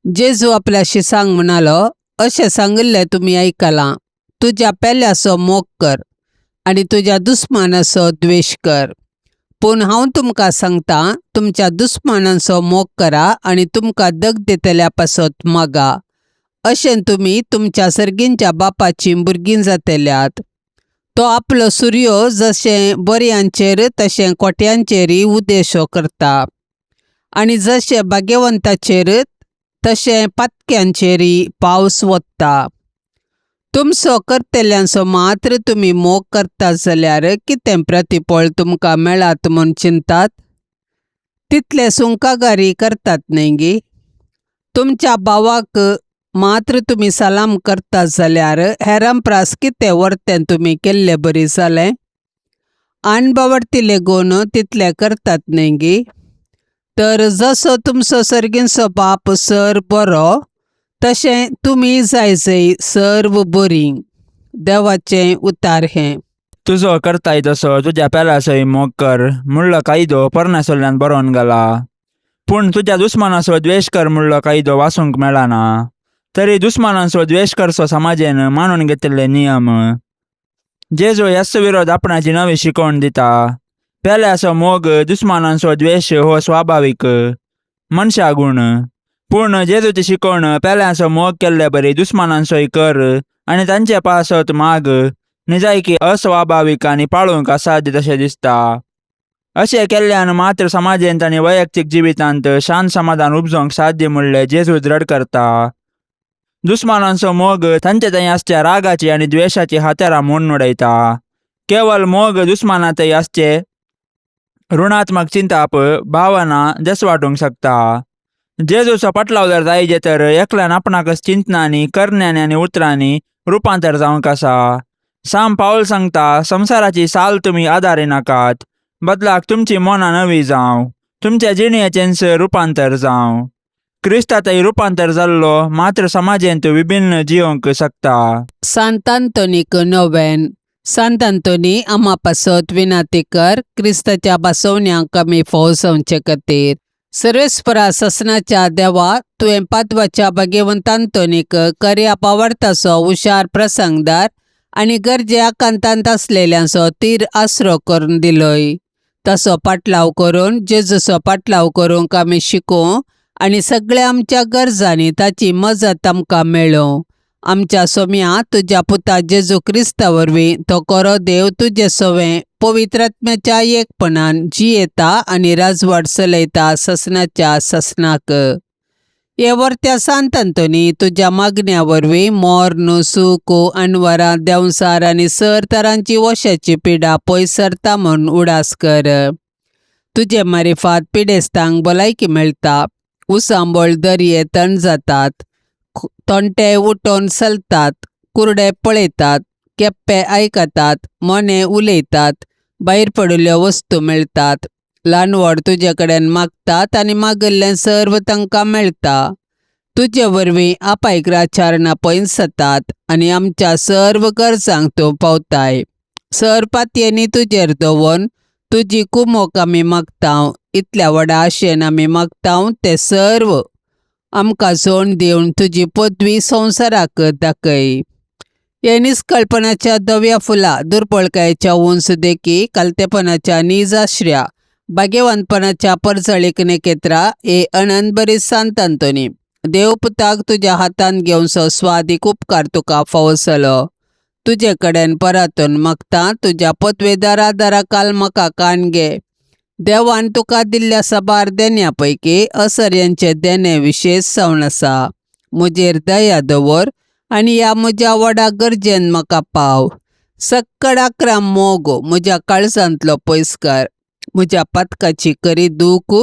जेजू आपल्याशी सांग म्हणालो, अशें सांगिल्लें तुमी आयकलां, तुज्या पेल्याचो मोग कर आनी तुज्या दुस्मानाचो द्वेश कर. पूण हांव तुमकां सांगता, तुमच्या दुस्मानांचो मोग करा आनी तुमकां दग दितल्या पासत मागा. अशें तुमी तुमच्या सर्गींच्या बापाचीं भुरगीं जातल्यात. तो आपलो सुर्यो जशें बऱ्यांचेर तशें कोट्यांचेरय उद्देशो करता. आनी जशें भाग्यवंताचेर तशें पातक्यांचेरय पावस वता. तुमचो करतल्यांचो मात्र तुमी मोग करता जाल्यार कितें प्रतिफळ तुमकां मेळात म्हूण चिंतात? तितले सुंकागारी करतात न्हय गी? तुमच्या भावाक मात्र तुमी सलाम करता जाल्यार हेरां प्रास कितें वर्तें तुमी केल्ले बरी जालें? अणभवती लेगून तितले करतात न्हय गी? तर जसो तुमचो सर्गींचो बाप सर बरो तशें तुमी जाय जय सर्व बरीं. देवाचें उतार हें. तुजो करताय तसो तुज्या पेल्यासोय मोग कर मुळ्ळो कायदो पोरण्यासोल्यान बरोवन घाला. पूण तुज्या दुस्मानाचो द्वेश कर मुळ्ळो कायदो वाचूंक मेळना. तरी दुस्मानांचो द्वेश करचो समाजेन मानून घेतिल्ले नियम. जेजू ह्याच विरोध आपणाची नवी शिकवण दिता. पेल्याचो मोग दुस्मानांचो द्वेश हो स्वाभावीक मनशा गूण. पूण जेजूची शिकवण पेल्यांचो मोग केल्ले बरी दुस्मानांचोय कर आनी तांचे पासत माग निजायकी अस्वाभावीक आनी पाळूंक असाध्य तशें दिसता. अशें केल्ल्यान मात्र समाजेंत आनी वैयक्तीक जिवितांत शांत समाधान उपजोवंक साध्य मुळ्ळें जेजू दृढ करता. दुस्मानांचो मोग तांचे थंय आसच्या रागाची आनी द्वेशाची हातेरां मोडून उडयता. केवल मोग दुस्मानांतय आसचे ऋणात्मक चिंताप भावना देस वाटूंक शकता. जेजूचो पाटलाव जर जायजे तर एकल्यान आपणाकच चिंतनांनी करण्यांनी आनी उतरांनी रुपांतर जावंक आसा. साम पावल सांगता, संवसाराची साल तुमी आदारी नाकात, बदलाक तुमची मनां नवी जावं, तुमच्या जिणेचेंच रुपांतर जावं. क्रिस्तांतय रुपांतर जाल्लो मात्र समाजेंत विभिन्न जियोंक शकता. सांत आंतोनीक नोवेन. सांत आंतोनी आमा पासत विनाती कर क्रिस्ताच्या बसवण्यांक आमी फोव जावचे खातीर. सर्वेस्परा ससनाच्या देवा, तुवें पातवाच्या भाग्यवंत आंतोनीक कर्या पावर्ताचो हुशार प्रसंगदार आनी गरजे आकांतांत आसलेल्यांचो तीर आसरो करून दिलोय. तसो पाटलाव करून जेजूचो पाटलाव करूंक आमी शिकूं आनी सगळ्या आमच्या गरजांनी ताची मजत आमकां मेळूं. आमच्या सोम्या तुज्या पुता जेजू क्रिस्ता वरवीं तो कोरो देव तुजे सवें पवित्र आत्म्याच्या एकपणान जियेता आनी राजवाड चलयता ससनाच्या ससनाक. हे वर्त्या सांत आंतोनी तुज्या मागण्या वरवीं मोर्न सूख अनवरां देंवसार आनी सर तरांची वशाची पिडा पयस सरता म्हूण उडास कर. तुजे मारिफात पिडेस्तांक भलायकी मेळटा, उसांबळ दर्ये तण जातात, तोंटे उठोवन चलतात, कुरडे पळयतात, केप्पे आयकतात, मोने उलयतात, भायर पडिल्ल्यो वस्तू मेळटात, ल्हान व्हड तुजे कडेन मागतात आनी मागिल्लें सर्व तांकां मेळटा. तुजे वरवीं आपायग्राचारणां पयस जातात आनी आमच्या सर्व गरजांक तूं पावताय. सर पातयेंनी तुजेर दवरून तुजी कुमोक आमी मागता. इतल्या व्हडा आशेन आमी मागता तें सर्व आमकां जोड दिवन तुजी पदवी संवसाराक दाखय. हे निस्कळपणाच्या धव्या फुलां, दुर्बळकायेच्या उंच देखी, कालतेपणाच्या नीज आश्र्या, भाग्यवानपणाच्या परजळीक नेकेत्रा, हे अनंत बरी सांत आंतोनी, देवपुताक तुज्या हातान घेवचो स्वादीक उपकार तुका फावो जालो. तुजे कडेन परातून मागता तुज्या पतवेदारा दारा काल म्हाका कान घे. देवान तुका दिल्ल्या साबार देण्या पैकी असर्यांचे देणें विशेश जावन आसा. म्हजेर दया दवर आनी ह्या म्हज्या व्हडा गरजेन म्हाका पाव. सक्कड आक्राम मोग म्हज्या काळजांतलो पयस कर. म्हज्या पातकाची करी दूख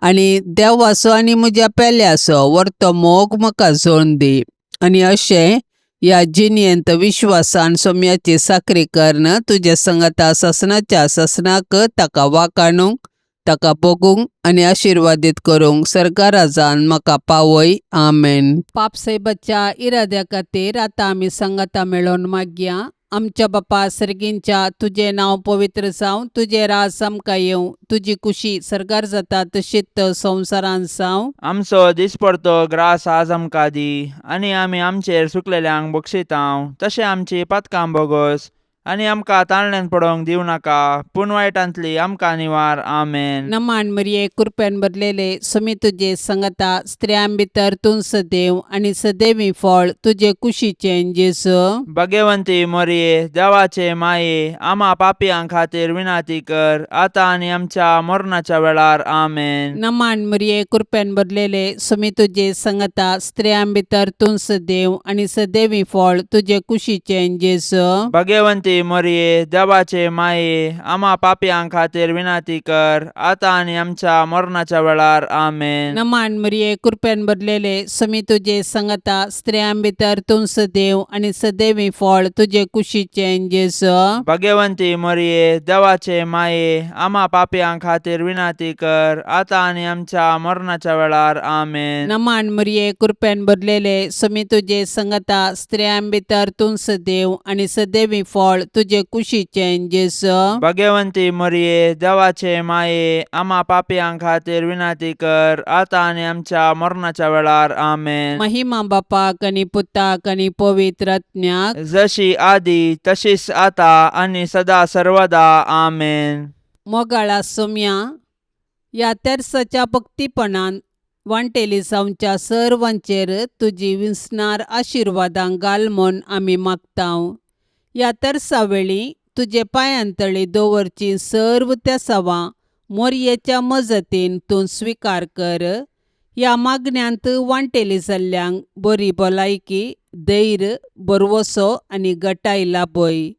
आनी देवाचो आनी म्हज्या पेल्याचो वर्तो मोग म्हाका जोडून दी आनी अशें ह्या जिणेंत विश्वासान सोम्याची साकरी करून तुज्या संगता ससनाच्या ससनाक ताका वाकाणूंक, ताका भोगूंक आनी आशिर्वादीत करूंक सरकाराजान म्हाका पावय. आमेन. पापसाहेबाच्या इराद्या खातीर आतां आमी संगता मेळोवन मागया. आमच्या बापा सर्गींच्या, तुजें नांव पवित्र जावं, तुजें राज आमकां येवं, तुजी कुशी सर्गार जाता तशीच संवसारांत जावं. आमचो दिसपडतो ग्रास आज आमकां दी आनी आमी आमचेर सुकलेल्यांक बक्षितांव तशें आमची पातकां बोगोस आनी आमकां ताळण्यान पडोवंक दिवं नाका, पूण वायटांतली आमकां निवार. आमेन. नमान मरिये, कृपेन भरलेले, समी तुजे संगता, स्त्रियां भितर तूं सदैव आनी सदैवी फळ तुजे कुशीचें जेजू. भगवंती मोरये, देवाचे माये, आमा पापयां खातीर विनंती कर, आतां आनी आमच्या मरणाच्या वेळार. आमेन. नमान मरिये, कृपेन भरलेले, समी तुजे संगता, स्त्रियां भितर तूं सदैव आनी सदैवी फळ तुजे कुशीचें जेजू. भगवंती मोरये, देवाचे माये, आमा पापयां खातीर विनंती कर, आतां आनी आमच्या मरणाच्या वेळार. आमेन. नमान मरिये, कृपेन भरलेले, समी तुजे संगता, स्त्रियां भितर तूं सदैव आनी सदैवी फळ तुजे कुशीचें जेजू. भगवंती मोरये, देवाचे माये, आमा पापयां खातीर विनंती कर, आतां आनी आमच्या मरणाच्या वेळार. आमेन. नमान मरिये, कृपेन भरलेले, समी तुजे संगता, स्त्रियां भितर तूं सदैव आनी सदैवी फळ तुजे कुशीचें जेजू. भगवंती मोरये, देवाचे माये, आमा पापयां खातीर विनंती कर, आतां आनी आमच्या मरणाच्या वेळार. आमेन. महिमा बापाक आनी पुताक आनी पवित्र आत्म्याक. जशी आदी तशीच आता आनी सदा सर्वदा. आमेन. मोगाळा सोम्या, ह्या तेर्साच्या भक्तीपणान वांटेली जावच्या सर्वांचेर तुजी विसणार आशिर्वादां घाल म्हूण आमी मागतांव. ह्या तेर्सा वेळी तुजे पांयांतळी दवरची सर्व तेसावां मोरयेच्या मजतीन तूं स्विकार कर. ह्या मागण्यांत वांटेली जाल्ल्यांक बरी भलायकी, धैर्य, भरवसो आनी गटाय लाभय.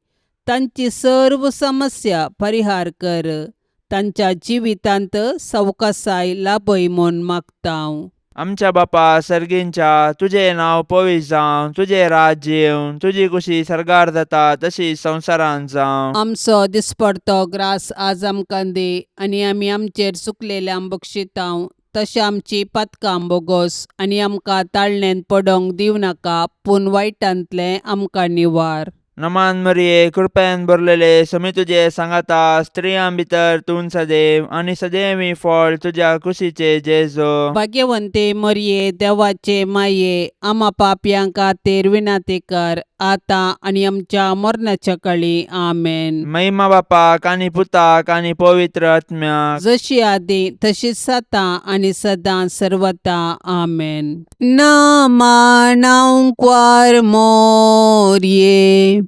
तांची सर्व समस्या परिहार कर. तांच्या जिवितांत सवकासाय लाभय म्हूण मागतांव. आमच्या बापा सर्गींच्या, तुजें नांव पवित्र जावं, तुजें राज्य येवं, तुजी कुशी सर्गार जाता तशी संवसारांत जावं. आमचो दिसपडतो ग्रास आज आमकां दी आनी आमी आमचेर चुकलेल्यांक बक्षितांव तशें आमची पातकां बोगोस आनी आमकां ताळणेंत पडोंक दिवं नाका, पूण वायटांतलें आमकां निवार. नमान मरिये, कृपेन भरलेले, समी तुजे सांगाता, स्त्रियां भितर तूं सदैव आनी सदैवी फळ तुज्या कुशीचे जेजो. भाग्यवंते मरिये, देवाचे माये, आमा पापयां खातीर विनंती कर, आतां आनी आमच्या मरणाच्या कळी. आमेन. महिमा बापाक आनी पुताक आनी पवित्र आत्म्याक. जशी आदी तशीच आतां आनी सदां सर्वता. आमेन. नमनांक्वार मोरये,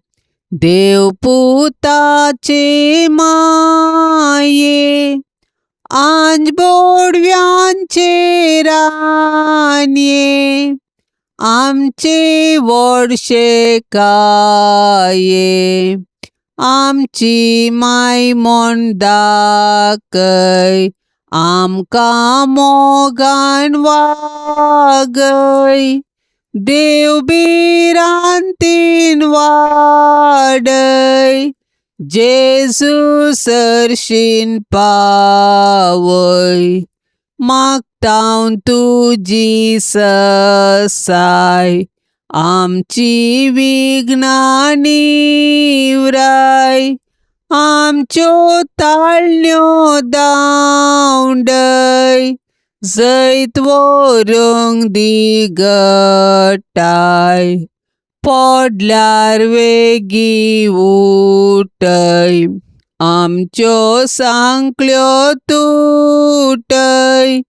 देवपुताचे माये, आंज बोडव्यांचे रानये, आमचे वर्षे काये, आमची माय म्हण दाखय, आमकां मोगान वागय, देव भिरांतीन वाडय, जेजू सरशीन पावय, मागतां तुजी ससाय, आमची विघ्नां निवराय, आमच्यो ताळण्यो दावंडय, जैत व्हरूंक दी गटाय, पडल्यार वेगीं उठय, आमच्यो सांकळ्यो तुटय,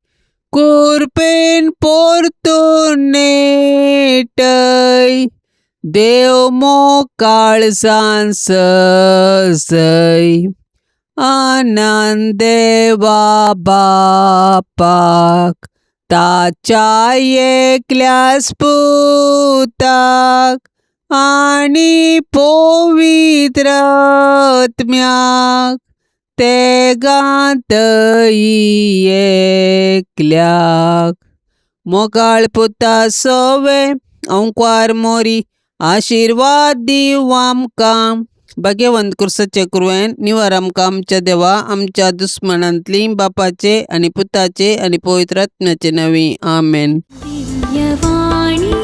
कुरपेन परतून नेटय, देव मोकाळजान सजय, आनंद देवा बापाक, ताच्या एकल्याच पुताक आनी पवित्र आत्म्याक, तेगांतय एकल्याक. मोगाळ पुता सोवे, अंकवार मोरी, आशिर्वाद दिवं आमकां. भाग्यवंत कुर्साचे कुरवेन निवार आमकां आमच्या देवा आमच्या दुस्मनांतली, बापाचे आनी पुताचे आनी पवित्र आत्म्याचे नांवी. आमेन. दिव्यवाणी.